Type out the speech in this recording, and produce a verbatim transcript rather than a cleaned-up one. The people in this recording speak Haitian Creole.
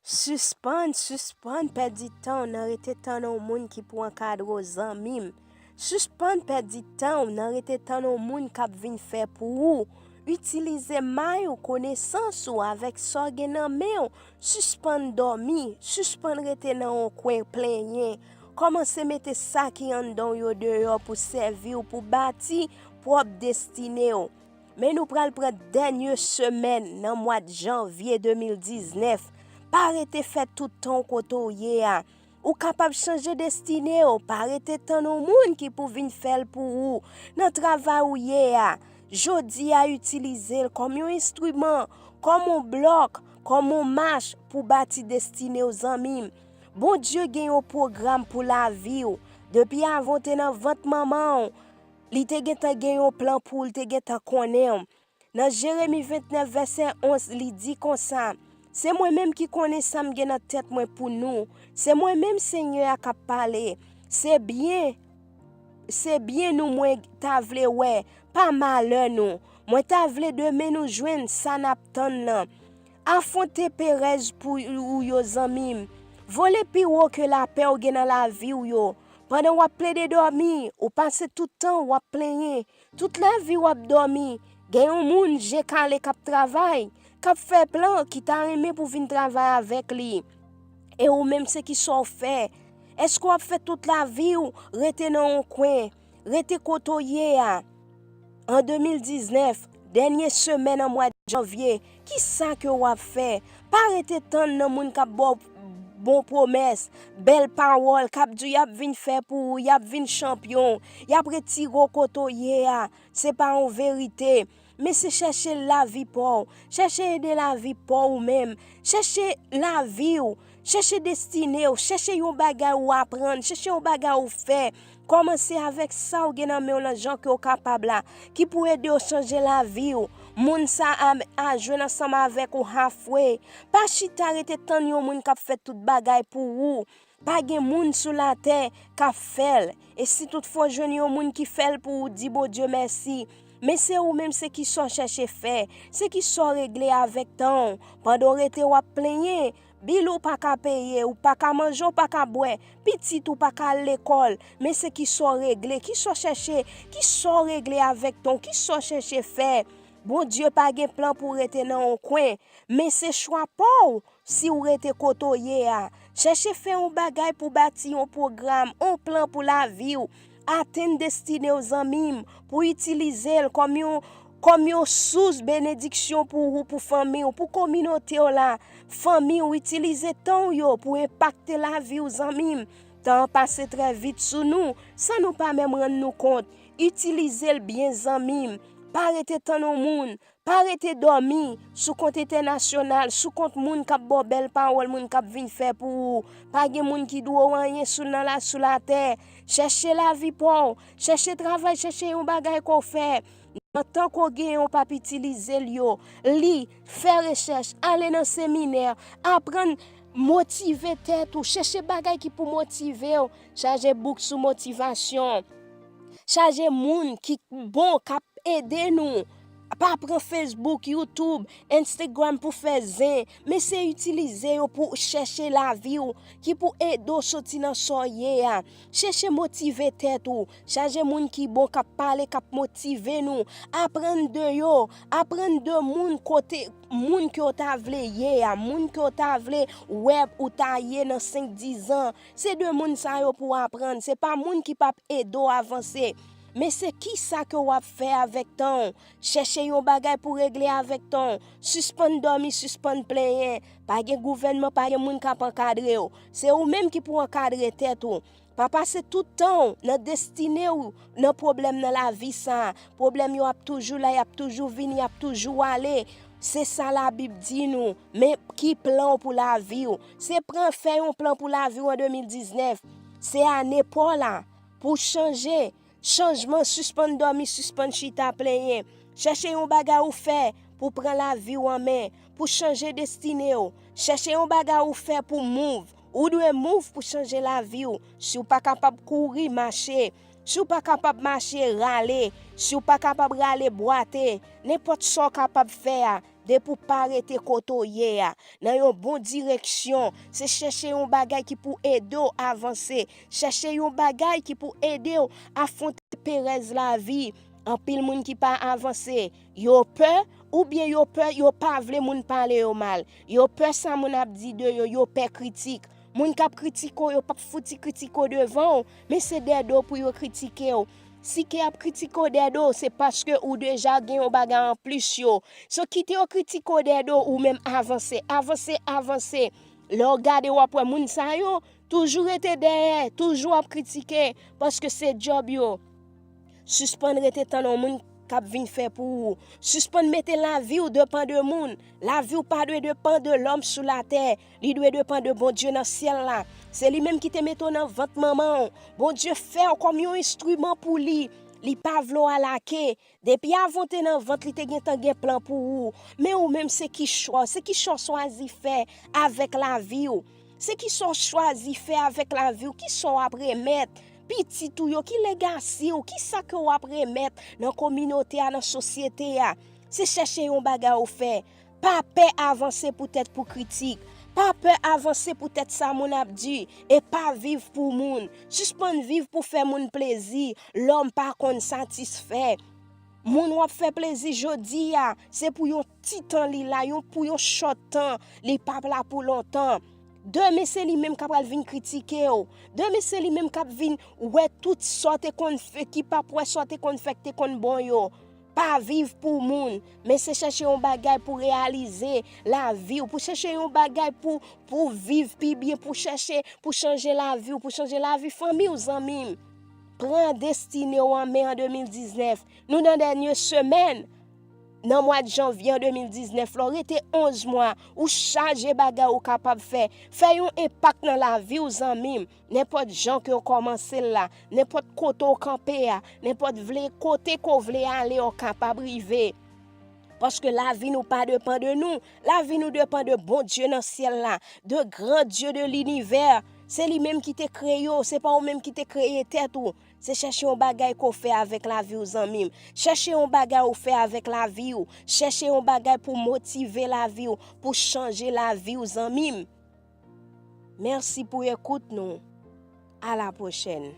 Sispann, sispann pèdi tan w nan rete tann yon moun ki pou ankadre w, zanmi m. Sispann pèdi tan w nan rete tann yon moun k ap vin fè pou ou. Itilize may ou, konesans ou avèk sa w gen nan men w. Sispann dòmi, sispann rete nan yon kwen plenyen. Kòmanse mete sa ki anndan w yo deyò pou sèvi w, pou bati pwòp destine w. Men nou pral pran dènye semèn nan mwa janvye de mil diznèf. Pa rete fè tout tan w kote w ye a. Ou kapab chanje destine w. Pa rete tann yon moun ki pou vin fè l pou ou. Nan travay ou ye a, jodi a, itilize l kòm yon enstriman, kòm yon blòk, kòm yon mach pou bati destine w, zanmi m. Bondye gen yon pwogram pou lavi w. Depi avan w te nan vant manman w, li te gentan gen yon plan pou w, li te gentan konnen w. Nan Jeremi ventnèf vèsè onz, li di konsa, "Se mwen menm ki konnen sa m gen nan tèt mwen pou nou. Se mwen menm Senyè a k ap pale. Se byen, se byen nou mwen ta vle wè, pa malè nou. Mwen ta vle demen nou jwenn sa n ap tann nan." Afwonte perèz pou ou yo, zanmi m. Vole pi wo ke lapè w gen nan lavi w yo. Pandan w ap plede dòmi, ou pase tout tan w ap plenyen. Tout lavi w ap dòmi. Gen yon moun je kale k ap travay, k ap fè plan, ki ta renmen pou vin travay avèk li. E ou menm, se ki sa w fè? Èske w ap fè tout lavi w rete nan yon kwen, rete kote w ye a? An de mil diznèf, dènye semèn an mwa janvye, ki sa ke w ap fè? Pa rete tann nan moun k ap ba w bon pwomès, bèl pawòl, k ap di w y ap vin fè pou ou, y ap vin chanpyon, y ap retire w kote w ye a. Se pa yon verite. Men se chèche lavi pa w. Chèche ede lavi pa w ou menm. Chèche lavi w. Chèche destine w. Chèche yon bagay ou aprann. Chèche yon bagay ou fè. Kòmanse avèk sa w gen nan men w lan jan ke w kapab la, ki pou ede w chanje lavi w. Moun sa a, a jwenn ansanm avèk ou halfway. Pa chita rete tann yon moun k ap fè tout bagay pou ou. Pa gen moun sou latè k ap fè l. E si toutfwa w jwenn yon moun ki fè l pou ou, di Bondye mèsi. Men se ou menm, se ki sa w chèche fè? Se ki sa w regle avèk tan w? Pandan w rete w ap plenyen, bil ou pa ka peye, ou pa ka manje, ou pa ka bwè, pitit ou pa ka al lekòl, men se ki sa w regle, ki sa w chèche, ki sa w regle avèk tan w, ki sa w chèche fè? Bondye pa gen plan pou w rete nan yon kwen, men se chwa pa w si w rete kote w ye a. Chèche fè yon bagay pou bati yon pwogram, yon plan pou lavi w. Atenn destine w, zanmi m, pou itilize l kòm yon, kòm yon sous benediksyon pou ou, pou fanmi w, pou kominote w la. Fanmi w, itilize tan w yo pou enpakte lavi w, zanmi m. Tan an pase trè vit sou nou, san nou pa menm rann nou kont. Itilize l byen, zanmi m. Pa rete tann yon moun. Pa rete dòmi sou kont entènasyonal, sou kont moun k ap ba w bèl pawòl, moun k ap vin fè pou ou. Pa gen moun ki dwe w anyen sou nan la, sou latè. Chèche lavi pa w. Chèche travay, chèche yon bagay ke w fè. Nan tan ke w genyen, w p ap itilize l yo. Li, fè rechèch, ale nan seminè, aprann, motive tèt ou, chèche bagay ki pou motive w. Chaje bouk sou motivasyon. Chaje moun ki bon, k ap ede nou. Pa pran Facebook, YouTube, Instagram pou fè zen, men se itilize yo pou chèche lavi w, ki pou ede w soti nan sa w ye a. Chèche motive tèt ou. Chaje moun ki bon, k ap pale, k ap motive nou. Aprann de yo. Aprann de moun kote, moun ke w ta vle ye a, moun ke w ta vle wè ou ta ye nan senk, diz an. Se de moun sa yo pou w aprann. Se pa moun ki p ap ede w avanse. Men se kisa ke w ap fè avèk tan w. Chèche yon bagay pou regle avèk tan w. Sispann dòmi, sispann plenyen. Pa gen gouvènman, pa gen moun k ap ankadre w. Se ou menm ki pou ankadre tèt ou. Pa pase tout tan w nan destine w nan pwoblèm nan lavi sa a. Pwoblèm yo ap toujou la, y ap toujou vini, y ap toujou ale. Se sa Labib di nou. Men ki plan w pou lavi w? Se pran, fè yon plan pou lavi w an de mil diznèf. Se ane pa w la pou w chanje. Chanjman, sispann dòmi, sispann chita plenyen. Chèche yon bagay ou fè pou pran lavi w an men, pou chanje destine w. Chèche yon bagay ou fè pou move. Ou dwe move pou chanje lavi w. Si w pa kapab kouri, mache. Si w pa kapab mache, rale. Si w pa kapab rale, bwate. Nenpòt sa w kapab fè a, Depi w pa rete kote w ye a, nan yon bon direksyon, se chèche yon bagay ki pou ede w avanse. Chèche yon bagay ki pou ede w afwonte perèz lavi. Anpil moun ki pa avanse, yo pè, oubyen yo pè, yo pa vle moun pale yo mal. Yo pè sa moun ap di de yo, yo pè kritik. Moun k ap kritike w, yo p ap fouti kritike w devan w, men se dèyè do w pou yo kritike w. Si ke y ap kritike w dèyè do w, se paske ou deja gen yon bagay anplis yo. So, kite yo kritike w dèyè do w, ou menm avanse, avanse, avanse. Lè w gade, w ap wè moun sa yo toujou rete dèyè, toujou ap kritike, paske se djòb yo. Sispann rete tann yon moun k ap vin fè pou ou. Sispann mete lavi w depann de moun. Lavi w pa dwe depann de lòm sou latè. Li dwe depann de Bondye nan syèl la. Se li menm ki te mete w nan vant manman w. Bondye fè w kòm yon enstriman pou li. Li pa vle w alake. Depi avan w te nan vant, li te gentan gen plan pou ou. Men ou menm, se ki chwa w, se ki chwa w chwazi fè avèk lavi w. Se ki sa w chwazi fè avèk lavi w, ki sa w ap remèt pitit ou yo, ki legasi w, ki sa ke w ap remèt nan kominote a, nan sosyete a. Se chèche yon bagay ou fè. Pa pè avanse poutèt pou kritik. Pa pè avanse poutèt sa moun ap di. E pa viv pou moun. Sispann viv pou fè moun plezi. Lòm pa konn satisfè. Moun w ap fè plezi jodi a, se pou yon ti tan li la, yon, pou yon chòt tan, li p ap la pou lontan. Demen se li menm k ap pral vin kritike w. Demen se li menm k ap vin wè tout sa w te konn fè, ki p ap wè sa w te konn fè, k te konn bon yo. Pa viv pou moun, men se chèche yon bagay pou reyalize lavi w, pou chèche yon bagay pou, pou viv pi byen, pou chèche, pou chanje lavi w, pou chanje lavi fanmi w, zanmi m. Pran destine w an men an de mil diznèf. Nou nan dènye semèn nan mwa janvye an de mil diznèf la, w rete onz mwa, ou chaje bagay ou kapab fè. Fè yon enpak nan lavi w, zanmi m. Nenpòt jan ke w kòmanse l la, nenpòt kote w kanpe a, nenpòt vle, kote ke w vle ale, w kapab rive. Paske lavi nou pa depann de nou. Lavi nou depann de Bondye nan syèl la, de gran Dye de linivè. Se li menm ki te kreye w, se pa ou menm ki te kreye tèt ou. Se chèche yon bagay ke w fè avèk lavi w, zanmi m. Chèche yon bagay ou fè avèk lavi w. Chèche yon bagay pou motive lavi w, pou chanje lavi w, zanmi m. Mèsi pou ekout nou. A la pwochèn.